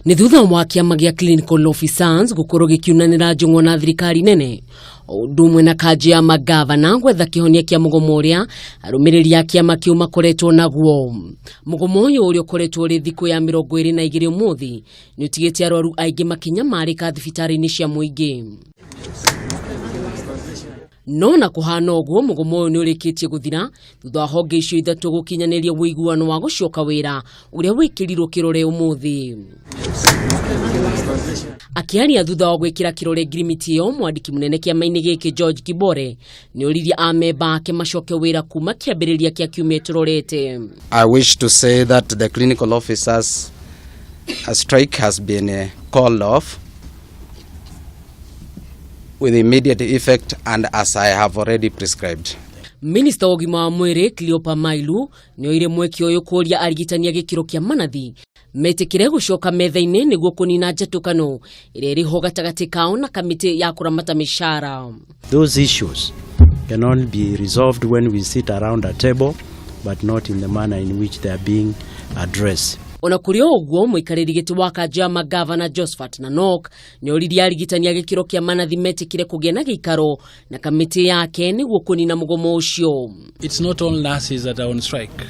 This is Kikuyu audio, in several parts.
Nĩ thutha wa kĩama gĩa Clinical Officers gũkorwo gĩkiunanĩra njũng'wa na thirikari nene o ũndũ ũmwe na kanjũ ya mangavana gwetha kĩhonia kĩa mũgomo ũrĩa arũmĩrĩri a kĩama kĩu makoretwo naguo. Mũgomo ũyũ ũrĩa ũkoretwo ũrĩ thikũ ya 22 ũmũthĩ nĩ ũtigĩte arwaru aingĩ makĩnyamarĩka thibitarĩ-inĩ cia mũingĩ. No na kũhana ũguo, mũgomo ũyũ nĩ ũrĩkĩtie gũthira thutha wa honge icio ithatũ gũkinyanĩria ũiguano wa gũcoka wĩra ũrĩa wĩkĩrirwo kĩrore ũmũthĩ. Akĩaria thutha wa gwĩkĩra kĩrore ngirimiti ĩyo, mwandĩki mũnene kĩama-inĩ gĩkĩ George Kibore nĩ oririe amemba ake macoke wĩra kuma kĩambĩrĩria kĩa kiumia tũrorete. I wish to say that the clinical officers strike has been called off with immediate effect and as I have already prescribed. Minista wa ũgima wa mwĩrĩ Cleopa Mailu nĩ oire mweke ũyũ kũria arigitani a gĩkĩro kĩa manathi metĩkĩre gũcoka metha-inĩ nĩguo kũnina njatũkano ĩrĩa ĩrĩ ho gatagatĩ kao na kamĩtĩ ya kũramata mĩcara. Those issues can only be resolved when we sit around a table, but not in the manner in which they are being addressed. Ona kũrĩ o ũguo, mũikarĩri gĩtĩ wa kanjũ ya mangavana Josphat Nanok nĩ oririe arigitani a gĩkĩro kĩa manathi metĩkĩre kũgĩa na gĩikaro na kamĩtĩ yake nĩguo kũnina mũgomo ũcio. It's not all nurses that are on strike.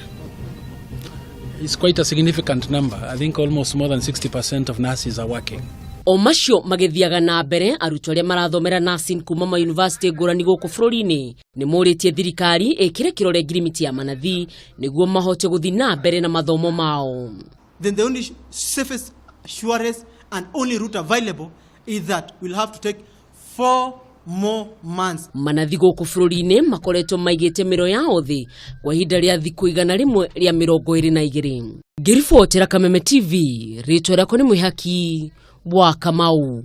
It's quite a significant number. I think almost more than 60% of nurses are working. O macio magĩthiaga na mbere, arutwo arĩa marathomera nursing kuma mayunivasĩtĩ ngũrani gũkũ bũrũri-inĩ nĩ morĩtie thirikari ĩkĩre kĩrore ngirimiti ya manathi nĩguo mahote gũthiĩ na mbere na mathomo mao. Then the only safest, surest, and only route available is that we'll have to take 4 more months. Manathi gũkũ bũrũri-inĩ makoretwo maigĩte mĩro yao thĩ kwa ihinda rĩa thikũ 122. Ngĩribotera Kameme TV, rĩtwa rĩakwa nĩ Mwĩhaki wa Kamau.